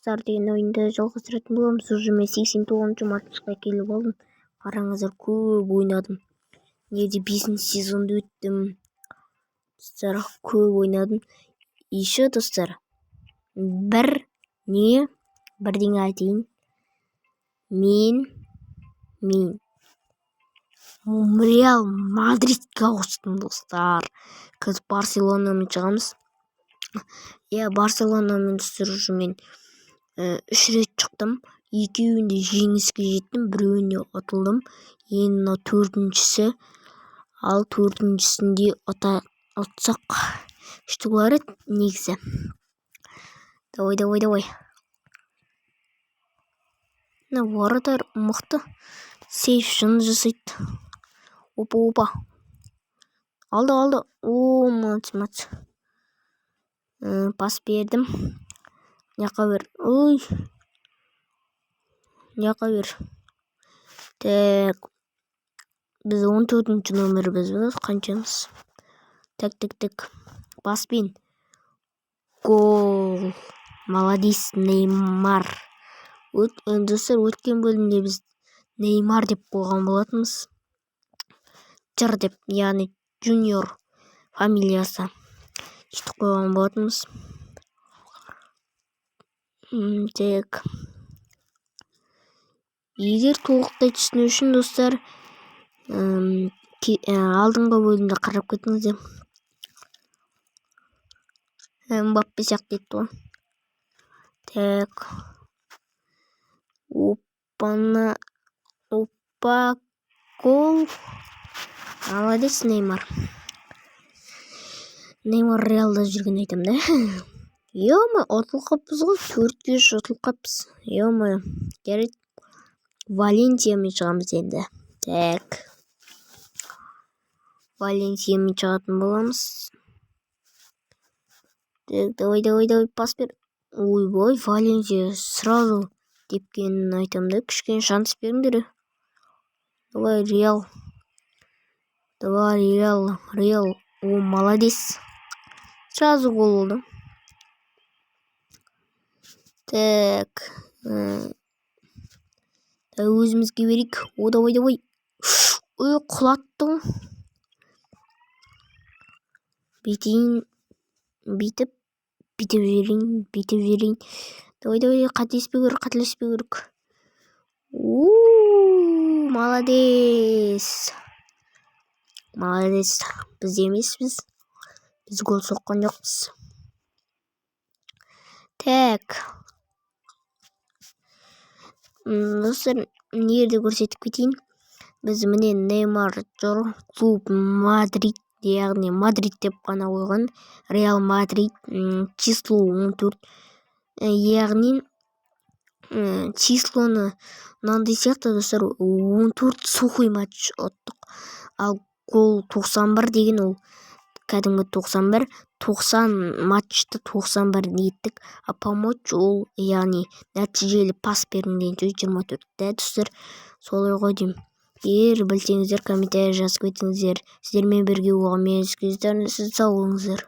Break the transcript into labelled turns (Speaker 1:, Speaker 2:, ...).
Speaker 1: Стар деген ойынды жалғастыратын боламыз. Уже мен 89-матчқа келіп алдым. Қараңыздар, көп ойнадым. Неде бесінші сезонды өттім. Достар, көп ойнадым. Еще, достар, бір не бірдеңе айтайын. Мен Реал Мадридке ауыстым, достар. Қазір Барселонамен шығамыз. Иә, Барселонамен, достар, уже мен үш рет шықтым. Екеуінде жеңіске жеттім, біреуінде ұтылдым. Енді мынау төртіншісі. Ал төртіншісінде ұтсақ, күшті болар еді негізі. Давай, давай, давай. Мына вратарь мықты, сейф жын жасайды. Опа, опа, алды, алды. О, молодцы, молодцы. Пас бердім. Мына жаққа бер. Ой, мына жаққа бер. Так, біз 14-ші номербіз ба, қаншамыз? Так, так, так, паспен гол! Молодец, Неймар! Достар, өткен бөлімде біз Неймар деп қойған болатынбыз, Жыр деп, яғни Джуниор фамилиясы, сөйтіп қойған болатынбыз. Так, егер толықтай түсіну үшін, достар, алдыңғы бөлімді қарап кетіңіздер. Мбаппе сияқты етті ғой. Так, опана, опа, гол! Молодец, Неймар! Неймар Реалда жүрген, айтамын да. Е, ұтылып қалыппыз ғой, 4-3 ұтылып қалыппыз. Е мое, жарайды, Валенсиямен шығамыз енді. Так, Валенсиямен шығатын боламыз. Так, давай, давай, давай, пас бер. Ойбай, Валенсия сразу тепкенін айтамын да. Кішкене шанс беріңдер. Давай, Реал, давай, Реал, Реал! О, молодец, сразу гол болды. Так, өзімізге берейік. О, давай, давай! Ой, құлатты ғой. Бүйтейін, бүйтіп, бүйтіп жіберейін, бүйтіп жіберейін. Давай, давай, қателеспеу керек, қателеспеу керек. У, молодец, молодец! Біз емеспіз, біз гол соққан жоқпыз. Так, достар, мына жерде көрсетіп кетейін. Біз, міне, Неймар жүр, клуб Мадрид, яғни Мадрид деп қана қойған, Реал Мадрид, число 14, яғни числоны мынандай сияқты. Достар, 14 сухой матч ұттық. Ал гол 91 деген ол кәдімгі 91, 90 матчты 91 еттік. А помочь ол, яғни нәтижелі пас бердім деген сөз, 24 да. Достар, солай ғой деймін. Егер білсеңіздер, комментарий жазып кетіңіздер. Сіздермен бірге болған мен, сау болыңыздар.